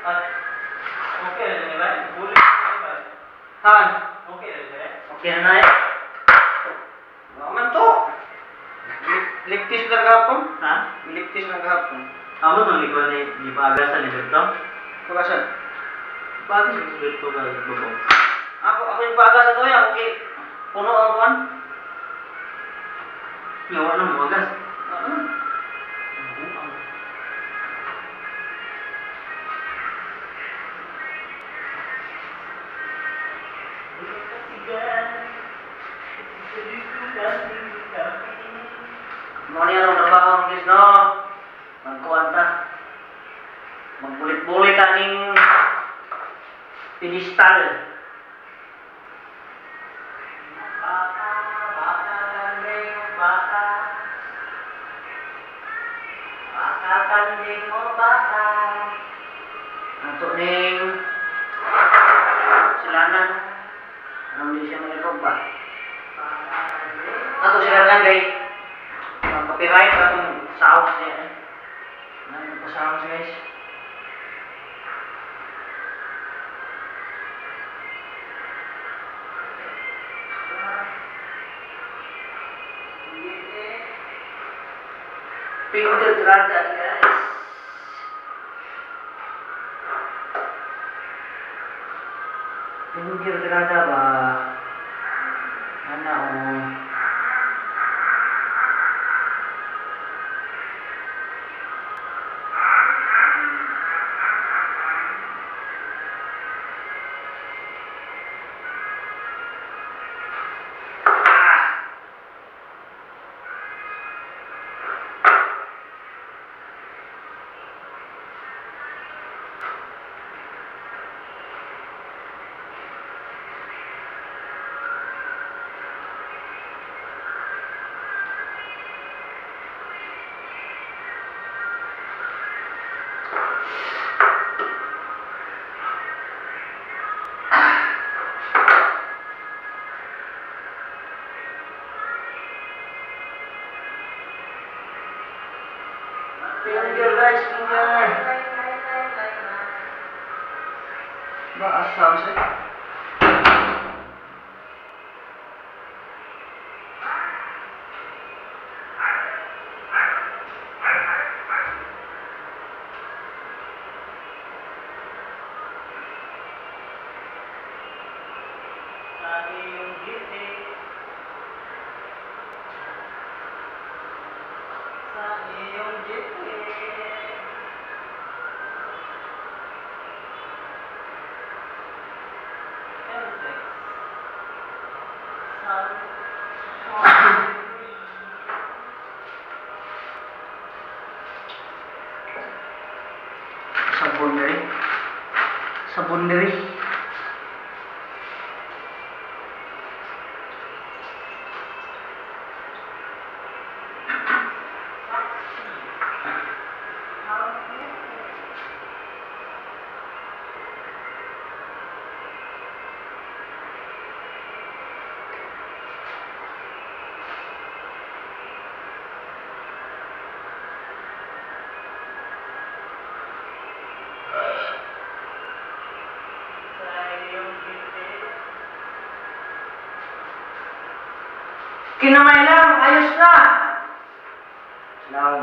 Ay, okay na ni ba? Bulit na ba? Han, Okay na siya. Okay na na eh. Wala man to. Ligtis lang gahapon. Ha? Ligtis lang gahapon. Amo tong ikaw ni gipaagasan ni Berto? Pagasan. Paagas ni Berto ka bubong. Ako yung pagas sa to eh. Ako kay puno ang kuan. Yawa na mo agas. Ano? Mo niya ang trabaho ang guys, no? Magkuan ta. Magbulit-bulit aning pedestal. Baka, baka, kanding, baka. Baka, kanding mo, baka. Ato ning silanan. Anong di siya mailog ba? Ato silanan kay copyright atong sounds niya eh. Ano pa sounds, guys? Finger trada, guys. Finger trada ba? Ana oh. Ah! Finger, guys, finger. Ba, sounds eh. Sa iyong ngiti. Sa iyong ngiti. MTEX. San 43. Sabon diri. Sabon diri. Taxi. Sa iyong ngiti. Kinamay lang, ayos na. Lang.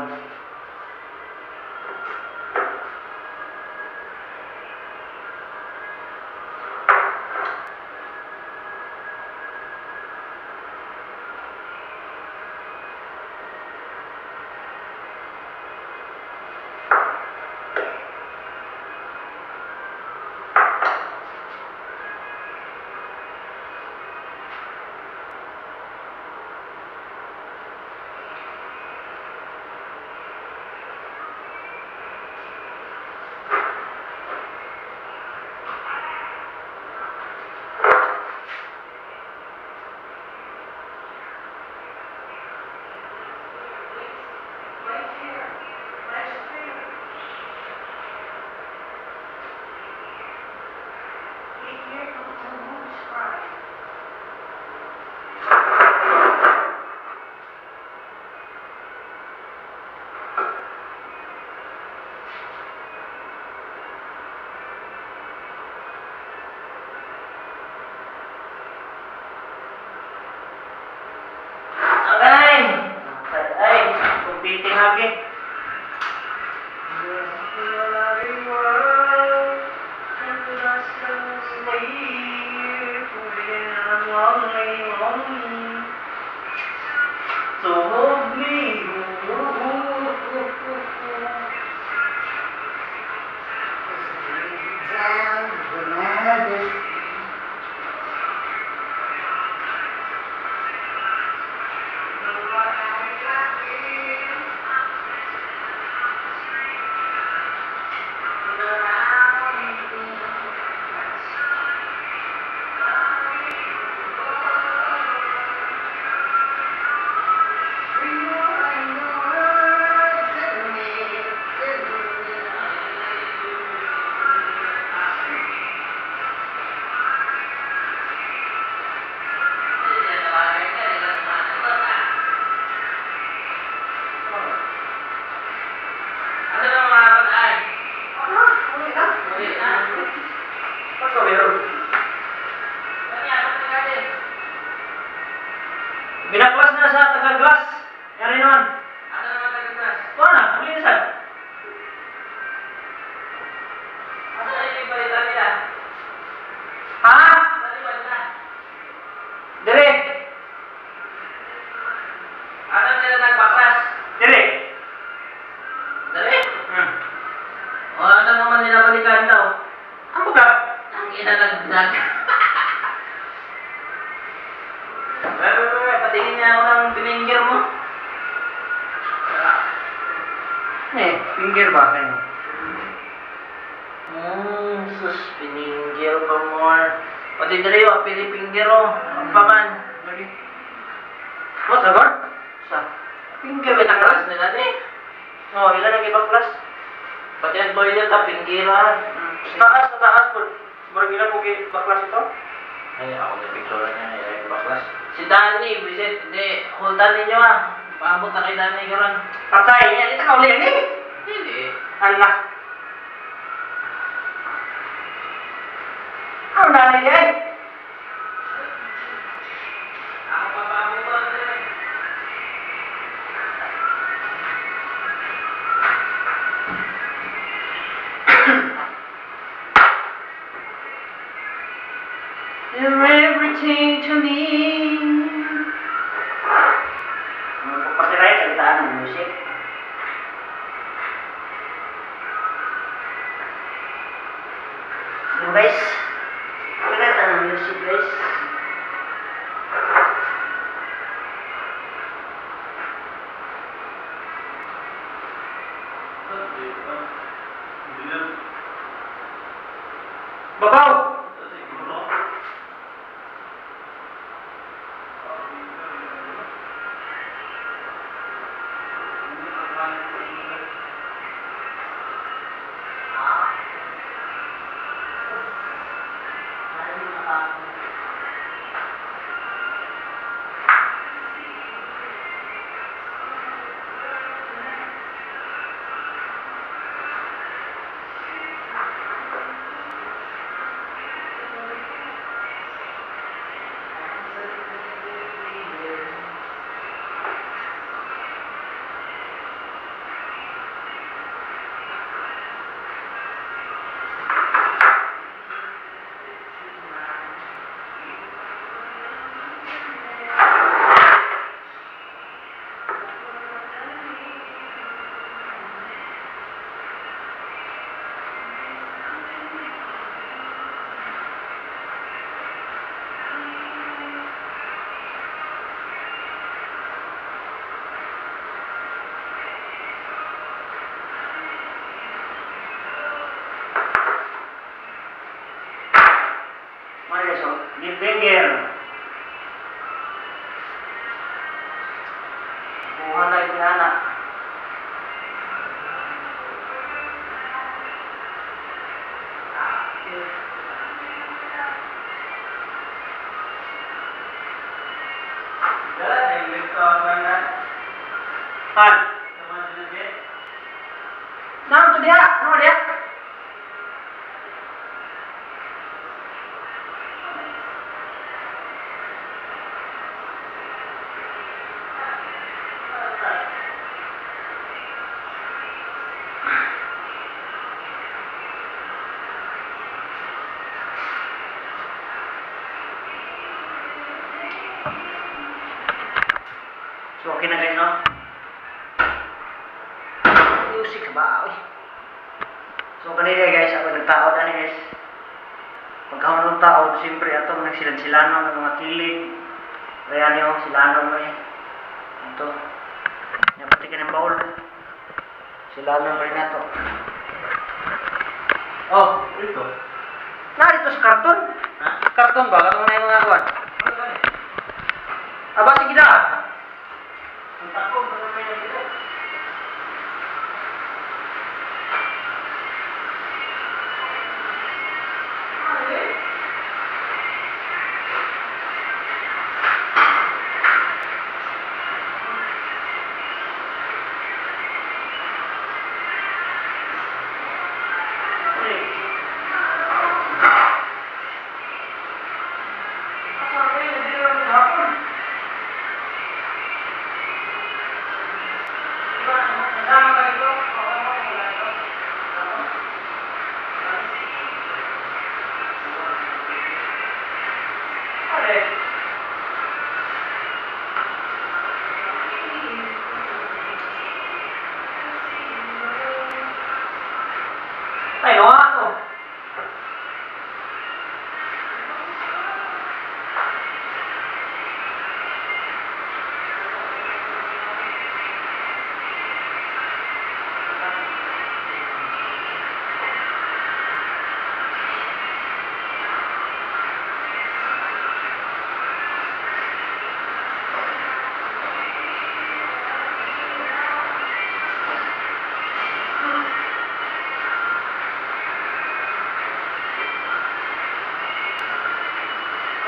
Lagi. So hold me. Ano na mga kabataan? Ah, uli na. Uli na. Pagka meron. Kanya, ano natin? Binaklas na sa taga-glass. Yari naman. Ano naman taga-class? Ito na, uli na sad. Asa na yung balita nila? Ha? Sa liwan na. Dire. Ano sila nagbaklas? Dire. Dali. Hmm. O, asa naman nila balikan daw? Ang buka. Ang ina nag-vlog. Wait, wait, wait, wait. Patingin niya ako ng pininger mo. Eh, finger ba kayo? Sus, pininger pa more. Pati dali, oh, pilipinger oh. Ang paman. Lagi. What, sagot? Sa? Finger pinaklas nila ni. Oh, ilan ang ibang class? Pati ang toilet ha, pingira. Sa taas, sa taas po. Murag ilan po kay baklas ito? Ay, ako na picture niya, ay, baklas. Si Danny, visit, hindi, hultan ninyo ah. Paabot na kay Danny karon. Patay niya, ito ka uli ni. Hindi. Anak. Ano na niya eh? Ako pa paabot ko, hindi. You're everything to me. Magpapatiray, kalitaan ng music. Ano guys? Kalitaan ng music, guys. Babaw! Mga guys, oh, deep finger. Kuha na yung nana. Han. Naam tu dia, nama dia. So okay na, guys, no? Music ba? Uy. So kanina, guys, ako nagtaod ani, guys. Pagkaon ng taod, siyempre ato nagsilan-silano ng mga kilid. Kaya niyo, silano mo eh. Ito. Napati ka ng bowl. Silano pa rin nato. Oh, Ito. Narito sa karton. Ha? Karton ba? Katong na yung mga kuwan. Ano ba eh? Aba, sige na. Ang takbo, ano may dito? Ay, no, ako.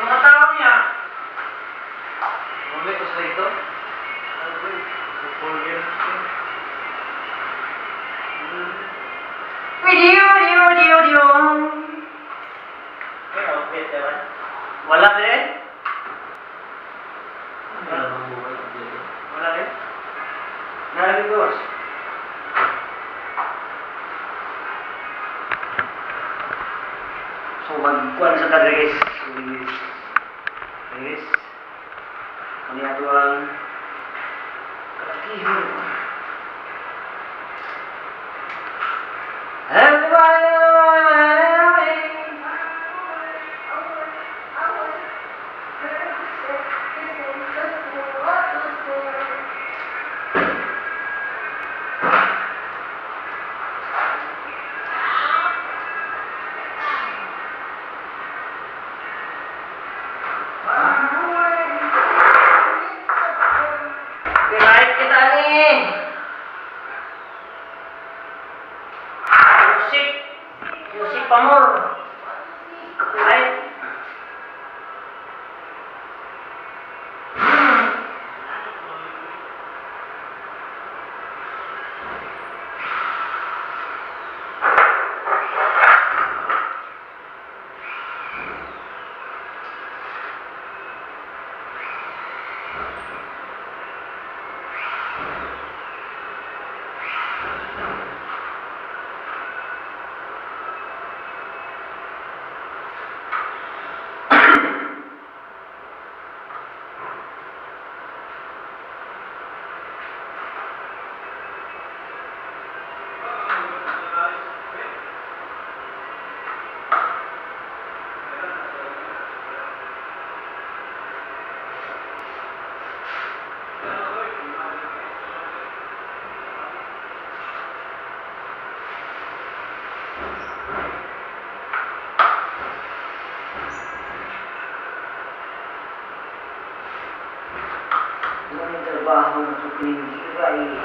Mga tao niya. Ulit ko sa ito. Ano ba eh? Football game. Video, video, video, video. May outfit, diba? Wala din. Wala bang buhay dito? Wala din. Nalagay ko. So, magkuhan sa taga, guys. Guys. Guys. Kani ato ang kalakihan. Everybody! Copyright kita ni. Music. Music pa more. Copyright. Ano yung trabaho na ito pinigila eh.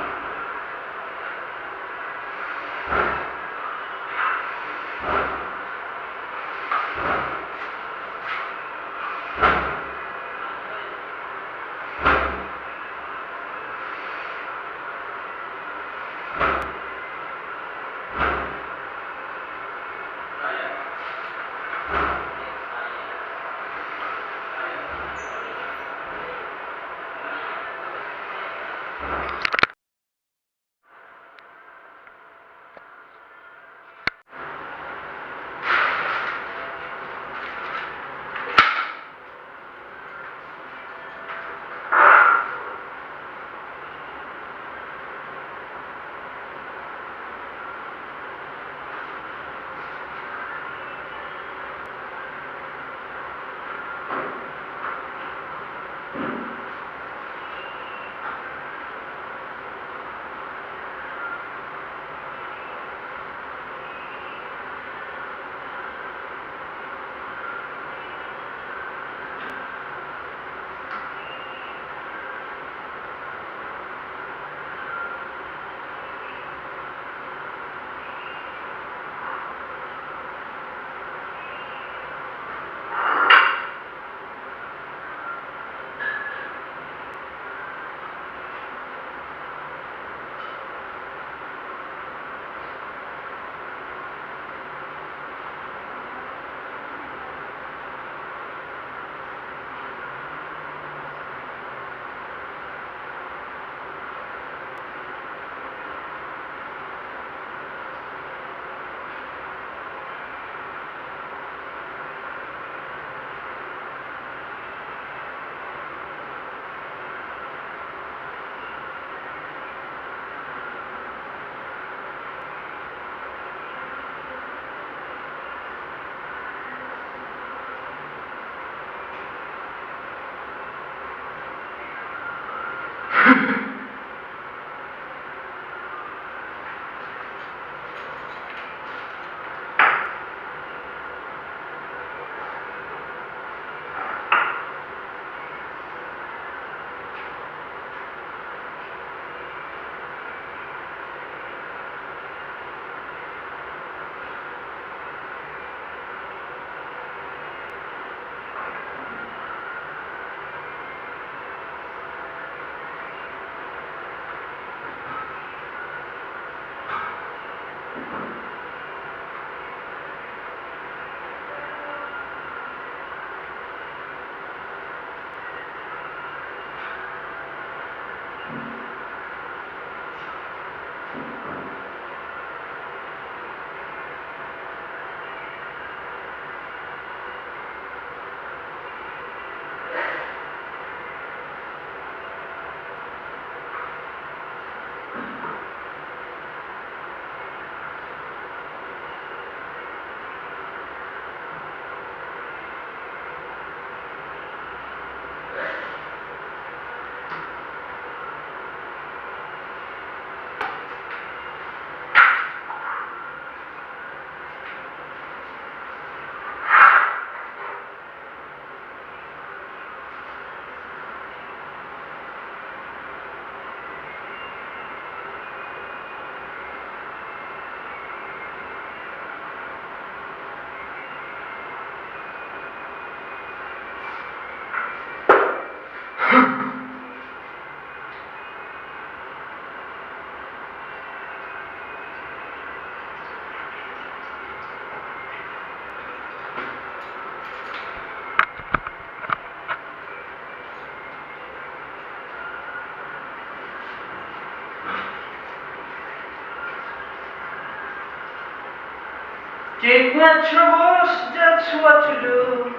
Take my troubles, that's what to do.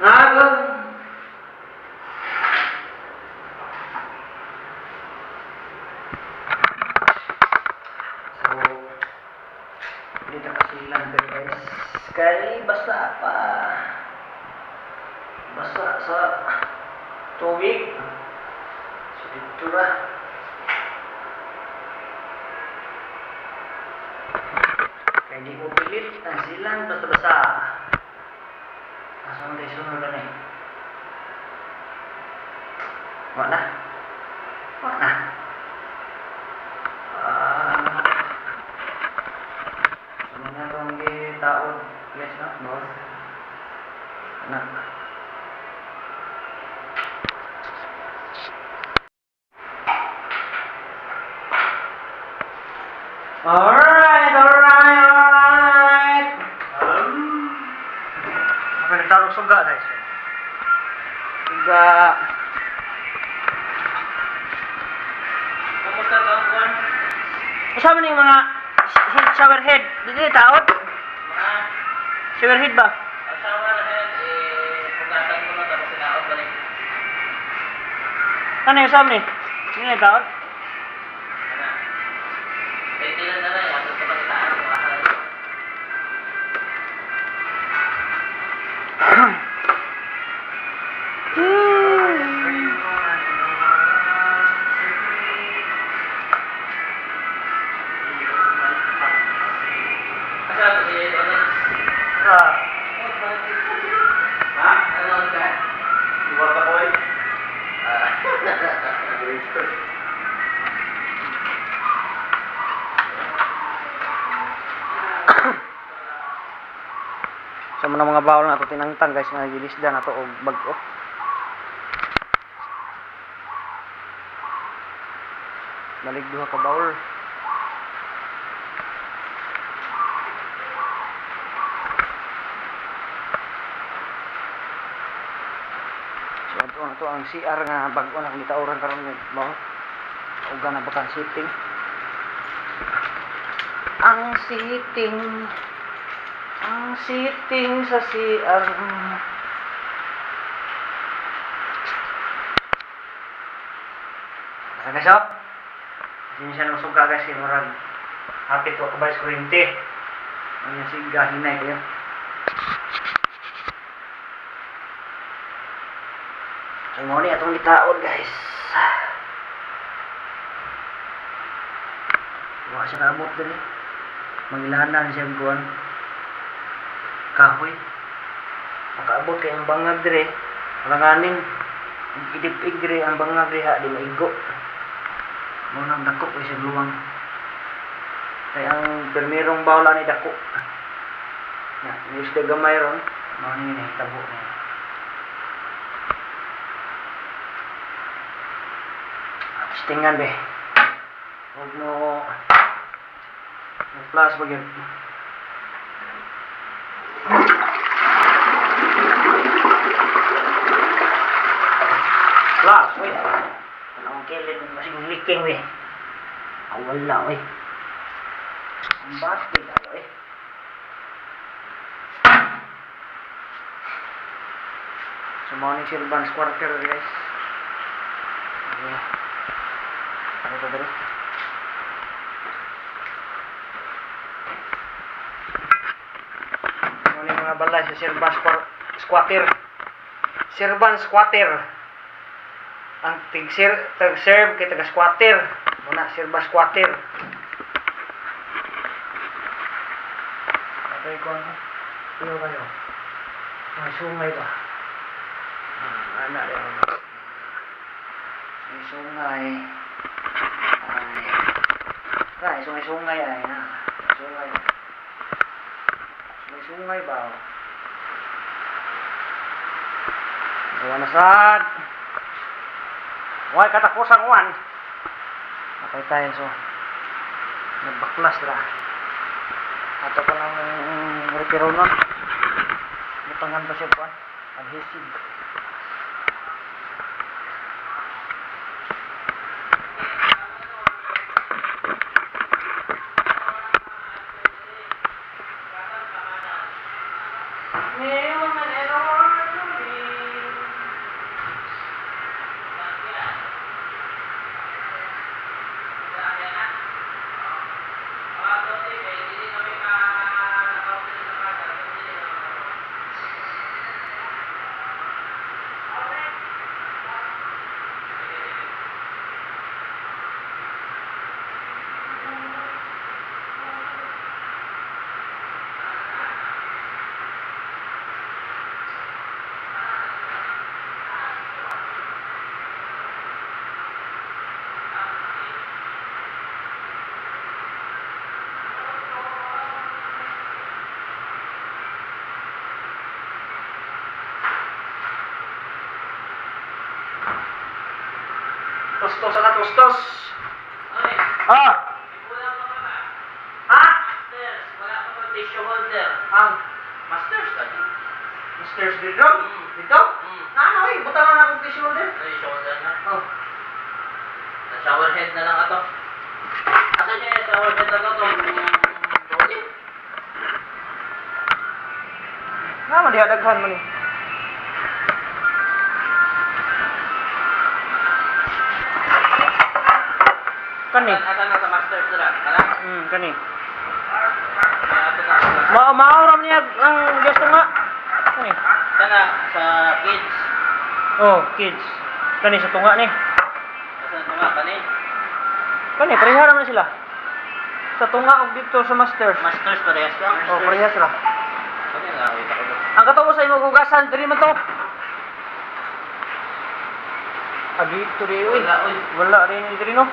Nagam. So, dito kasi lang guys. Kay basa pa. Basa sa tubig. So dito ra. Kaya di mo pilit ang silang basta basa. Asa man tayo sunod na eh. Wala. Wala. Ah, Sa mga itong gitaon. Guys, no? Boss. Anak. Alright, alright, alright. Ako nagtarong suga, guys. Suga. Kumusta ka, Juan? Kasama ni mga shower head. Dito taot. Mga Shower head ba? asawa na head, eh, hugasan ko na tapos sinaon balik. Ano yung sama ni? Dito na taot. Ana. Pwede na na lang, ato sa pakitaan mo ahal. Asa to si ano? Ah. Ha? Ano ka? Iwata ko eh. Ah. Sa mga mga bawal na ato tinangtang guys nga gilisda na to og bag-o. Balik duha ka bawol. So ato na to ang CR nga bag-o na kung gitauran karon nga bawol. Uga na ba kang sitting? Ang sitting, ang sitting sa CR. Nasa guys, oh. Hindi siya nasuga guys, kay murag hapit wa kabay sa kuryente. Ang yung siga, hinay kayo. So, mo ni atong gitaon guys. Wa siya kaabot dali. Mangilahanan siya og kuwan. Kahoy. Makaabot kay ang bangag dire. Alanganin. Idipig dire ang bangag diha di maigo. Mo nang dako kay sa luwang. Kay ang permirong bawla ni dako. Ya, ni isda gamay ron. Mao ni nahitabo niya. Testingan be. Huwag mo mag-plus ba yun? Plus, wait. Anong kilid? Masing leaking, weh. Ah, wala, weh. Ang bati, ayo, eh. So, morning silbans quarter, guys. Okay. Ano to dali? Ano Mga balay sa Serban Squatter. Serban Squatter. Ang tig tag serve kay taga squatter. Muna Serban Squatter. Patay ko ano. Iyo kayo. May sungay ba? Ah, ana rin. May sungay. Ay. Ay, sungay-sungay ay na. Sungay. Sungay-sungay ba? Gawa na sad. Way katapusan uwan. Apay tayo so. Nagbaklas ra. Ato pa lang repair nun. Butangan pa siya pa. Adhesive. Tustos na tustos. Oy, Ah! may kulang pa ba? Ha? Masters, wala pa pa tissue holder. Ang Masters ka di? Mr. Bedroom? Dito? Mm. Na ano eh, buta na akong tissue holder. Ay, shoulder na. Oh. Sa shower head na lang ato. Asan niya yung shower head na to? Itong dolly? Nga man diha daghan man ni. Kani. Asan na sa masters na lang? Kana? Kani. Ato na. Mao mao ra man niya ang gusto nga. Kani. Kana sa kids. Oh, kids. Kani sa tunga ni. Asan ito nga? Kani? Kani pareha ra man sila. Sa tunga og dito sa masters. Masters parehas lang. Oh, parehas ra. Kani na nakita ko doon. Ang katuo sa imong hugasan diri man to. Agi to di oy. Wala, oy. Wala rin diri no.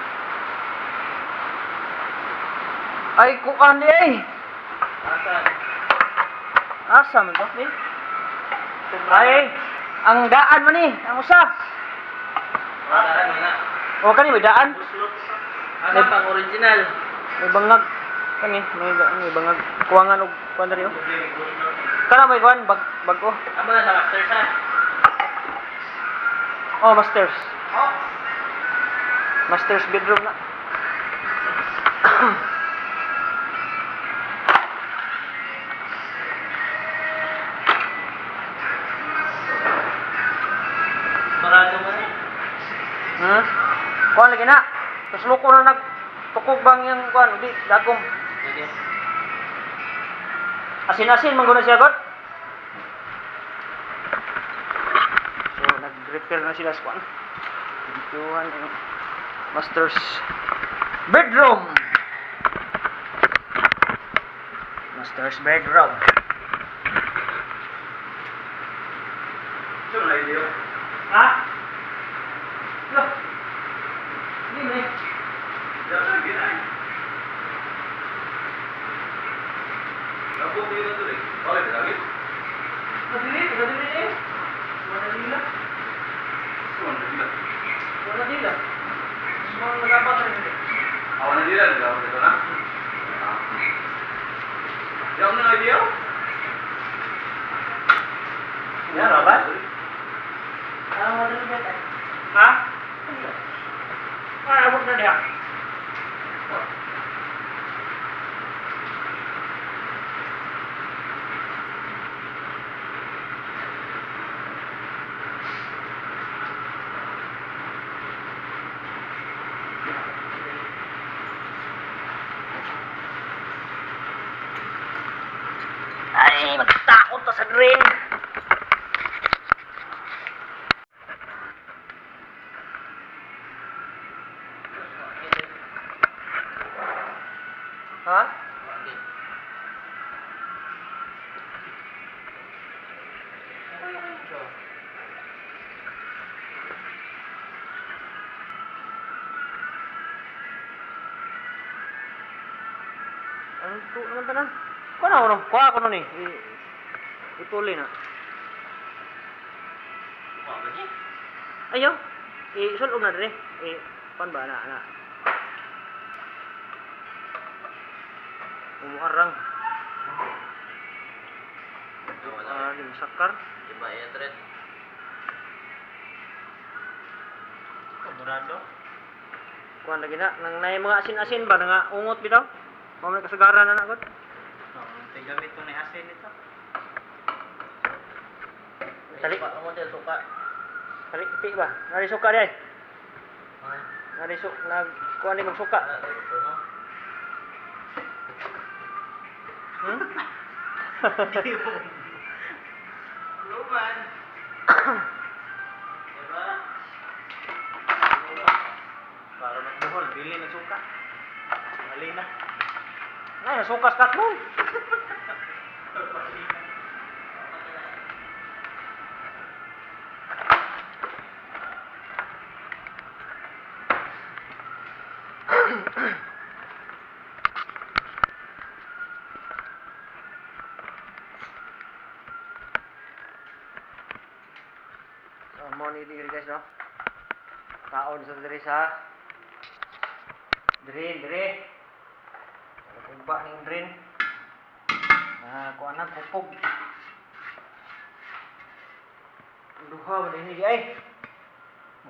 Ay kuan di ay. Asan? Asa man to? Ni? Ay, ang daan man ni, ang usa. Wala na. O kani may daan. Asan pang original? May bangag. Kani, may may bangag. Kuwangan og kuan diri oh. Kana may kuan bag bag-o. Amo na sa masters ha? Oh, masters. Masters bedroom na. Barado mo na eh. Kuan lagi na. Tapos loko na nagtukog bang yung kuan, di dagom. Sige. Asin-asin man guna siya god. So nag-repair na sila sa kuan. Dituhan yung master's bedroom. Master's bedroom. Ito na idea. Ha? Loh. Hindi man eh. Dapat ginain. Abot nila ito eh. Bakit lagi? Madili, madili eh. Wala dila. Ito na nila. Wala dila. Mga nagapat rin eh. Awan na nila, nagawa nito na. Ah. Yaw na idea? Yan, Robert? Ah, madali ba tayo? Ha? Ay, abot na diha. Ay, magtakot ta sa drain. Ha? Okay. Ano to naman tanan? Kuha na ako no. Kuha ako nun eh. Ituli na. Kuha ba niya? Ayaw. Isulob na dire. Eh, pan ba na na. Umuarang. Wala. Ah, di masakar. Iba ya, thread. Murado. Kuan lagi na nang nay mga asin-asin ba nga ungot bitaw. Mao man kasagaran na na gud. Oh, gamit to ni asin ito. Tali. Suka mo dyan, suka. Kali pi ba? Nari suka di ay. Ah, Nari su nag kuan ni magsuka. ito no. Luman. Diba? Para magbuhol, bili ng suka. Mali na. Ay, nasuka sa katmon. So, mo ni diri guys, no? Taon sa diri sa drain, diri. Ugba ning drain. Na kuan na kupog. Duha man ini ay.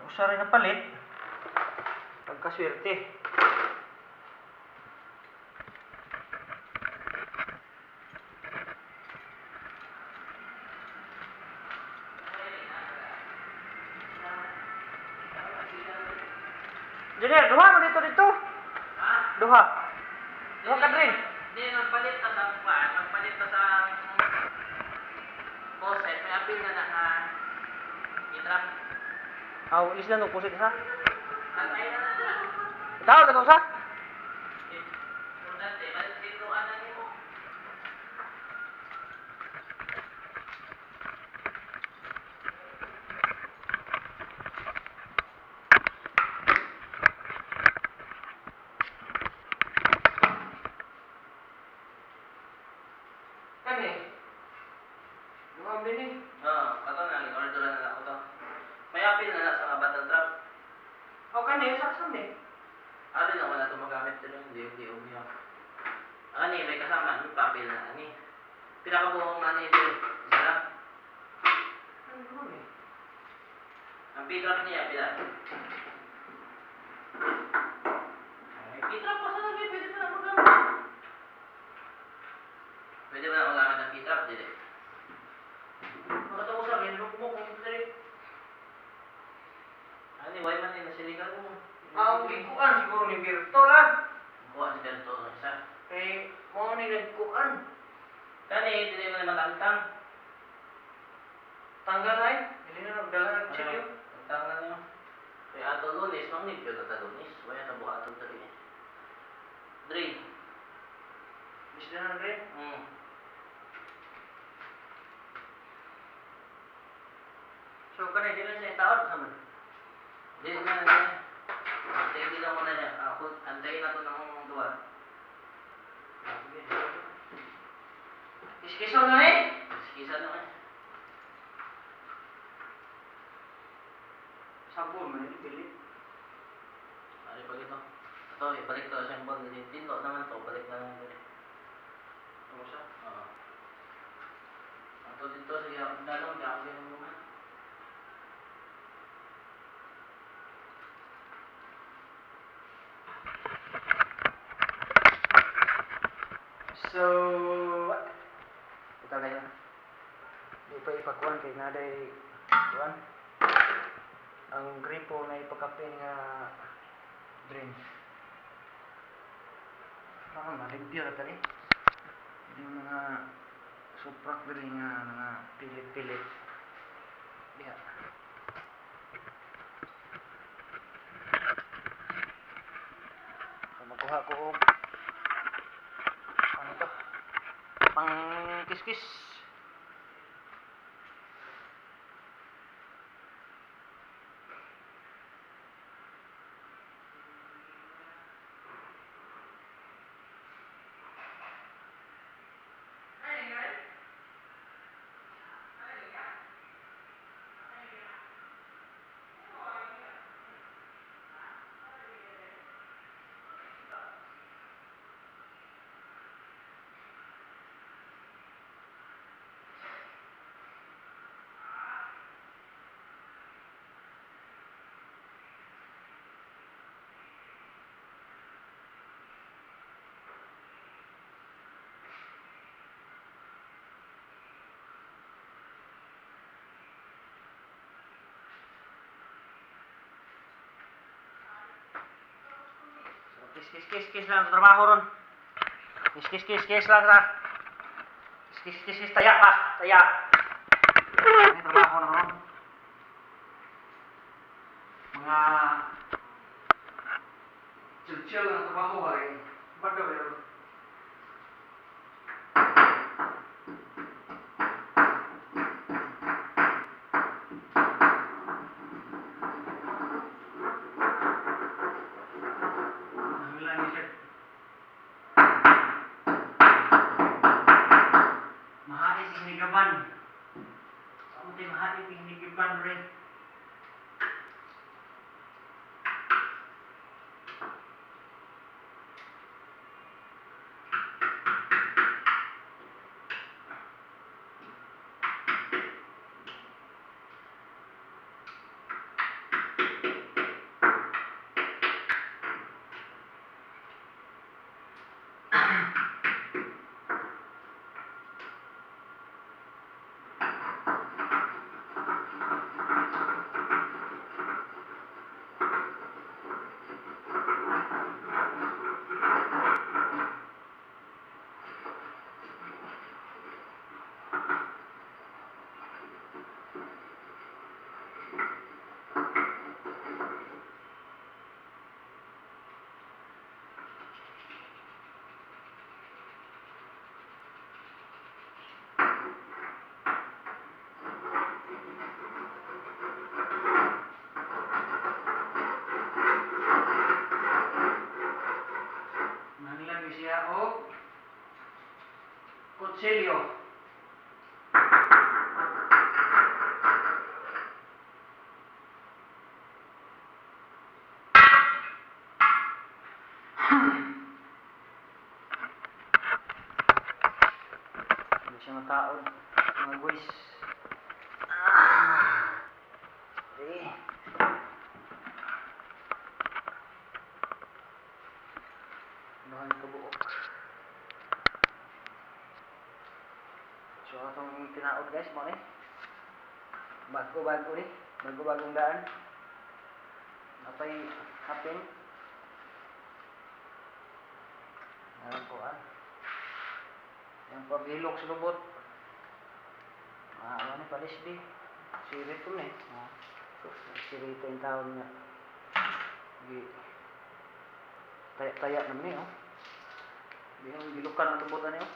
Usa rin na palit. Pagkaswerte. Junior, duha man dito dito. Ha? Duha. Duha ka drain. Hindi, magpalit ta sa kuan, magpalit ta sa faucet. May apil na naka i-trap. Aw, isla no pusit sa. Antay na na na. Tao ka sa. Importante, balik dito ana nimo. Kani. Duha man din eh. Oo, kato na order na na ako to. May apil na na sa mga battle trap. Aw kani sa sa ni. Ano na wala ito magamit dito, hindi hindi umiyak. Ani, may kasama, may papel na ani. Pinakabuong ani ito, isa lang. Ano duha ni? Ang pitrap niya, pila. Ay, pitrap pa sa lagi, pwede pa na magamit. Pwede ba na magamit ang pitrap, dili? Makatuo sa akin, lukmok ko diri. Ani, why man ni nasilikan mo? Ang gikuan siguro ni Berto lah. Kuha si Berto, isa. Kay mao ni nagkuan. Kani, dili mo na matangtang. Tanggal ay, dili na nagdala ng kutsilyo. Tangtang na niyo. Kaya ato Lunes, mang nipyo na ta Lunes. Wala na buha ato diri. Dri. Bisda na rin. So kani dili na siya taod sa man. Dili na na. Antayin lang muna niya. Ako, antayin na to ng duwa. Sige. Iskiso na eh. Sige na eh. Sabon man ni dili. Ano pag ito? Ito, ibalik to assemble. Tino naman to, balik na lang dito. Ano siya? Oo. Ato dito, sige, ako dalong, di ako ginunungan. So ito kayo. Di pa ipakuan kay naday kuan. Ang gripo na ipakapin nga drain. Parang malimpyo na tali. Yung mga Suprak diri nga mga pilit-pilit. Diha. So magkuha ko og ano to? Pang kiskis. Kis kis kis kis lang sa trabaho ron. Kis kis kis kis lang sa. Kis kis kis kis taya pa, taya. May trabaho na ron. Mga chill-chill lang trabaho ay. Bago ba yun? Hinigaban. Sa mo tayo mahain hinigaban rin. Nanglan siya og kutsilyo. Hindi siya mataod, mga boys. Eh. Duhan ka buok. So atong tinaod guys mo ni. Bago-bago ni, bago-bagong daan. Napay hapin. Ayan po ah. Yung paghilok sa lubot. Ano ni palisdi. Sirit ko ni. Sirito yung tawag niya. Taya-taya naman eh, oh. Hindi yung gilukan ang lubot ani, oh.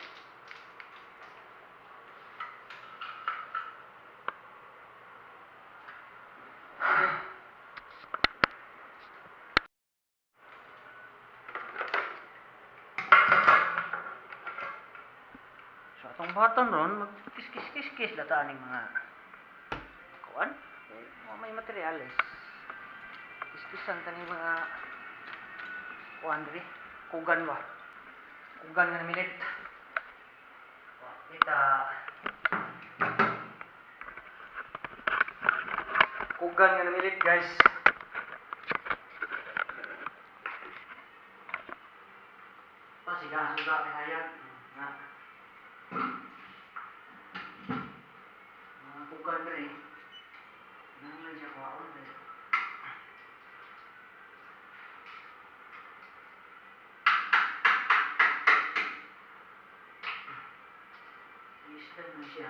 So atong buhaton ron, magkis-kis-kis-kis dataan ning mga kuan. Okay, may materyales. Kiskisan tani mga kuan diri, kugan ba? Kugan nga minute. Kita kugan nga namilit guys. Pasiga suga may hayag. Nga. Mga kugan diri. Nang lang siya kuhaon diri. Islan mo siya.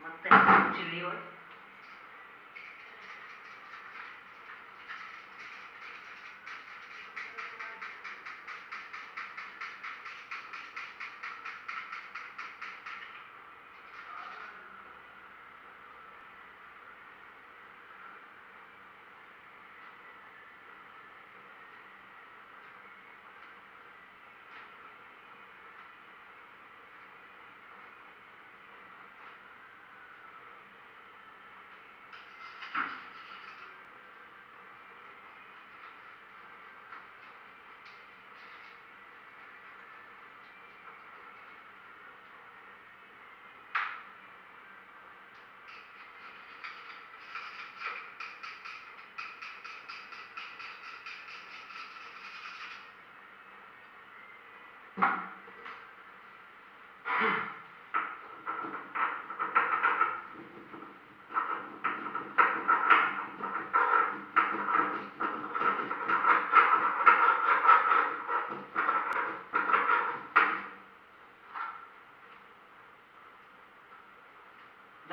Mantay sa kutsilyo eh.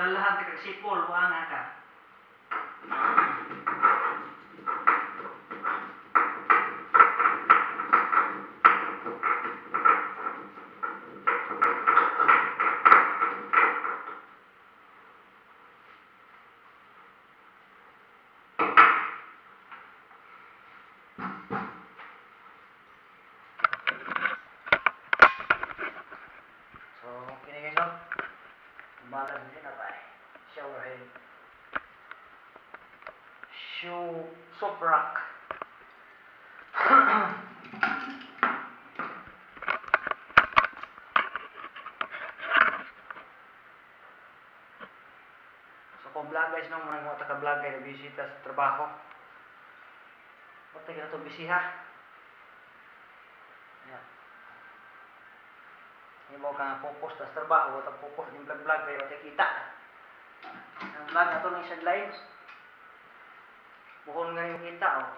Dalahan ka kag sipol, wa nga ka. So, kini guys, no? Balas din na pa eh. Shower head. Shoe soap rack. So kung vlog guys, no, muna mo ta ka vlog kay busy ta sa trabaho. Patay ka na to busy ha. Yeah. Hindi mo ka nga focus ta sa trabaho, wa ta focus ning vlog vlog kay wa kita. Ang vlog ato ning sideline. Buhon nga yung kita oh.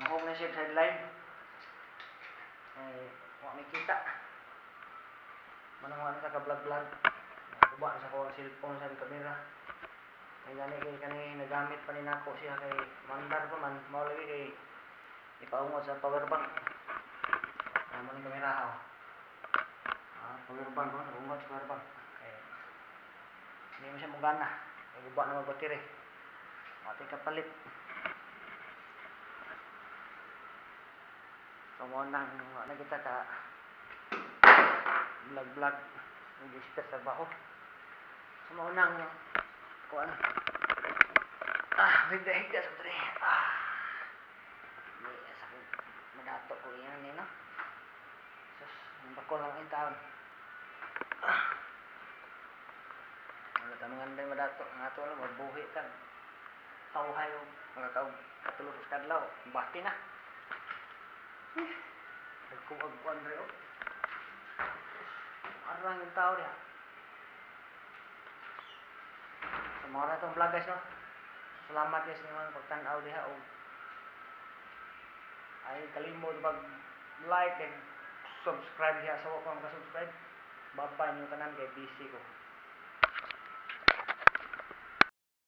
Mahong na siya sideline. Ay, wa may kita. Manang sa ka vlog vlog. Uba sa ko cellphone sa kamera. Kay gani kay kani nagamit pa ni nako siya kay mandar pa man mao lagi kay ipaungot sa power bank. Amo ni kamera oh. Ah, power bank oh, naungot sa power bank. Kay hindi mo siya mugana. Kay guba na magbattery. Mati kapalit. So mo nang na kita ka vlog vlog nag-stress sa trabaho. So mo nang kuan. Ah, higda-higda sa tre. Ah. Di sa ko madato ko iyan ni no. Sus, bako lang in taon. Ah. Wala ta mga anday madato, ang ato lang mabuhi ta. Tawhay og mga kaog katulo sa kadlaw, bati na. Nagkuwag kuan re oh. Arang yung tao diha. So mao na itong vlog guys no. Salamat guys sa mga pagtan-aw diha og ay kalimot mag like and subscribe diha sa wa pa maka-subscribe. Bye-bye niyo tanan kay busy ko.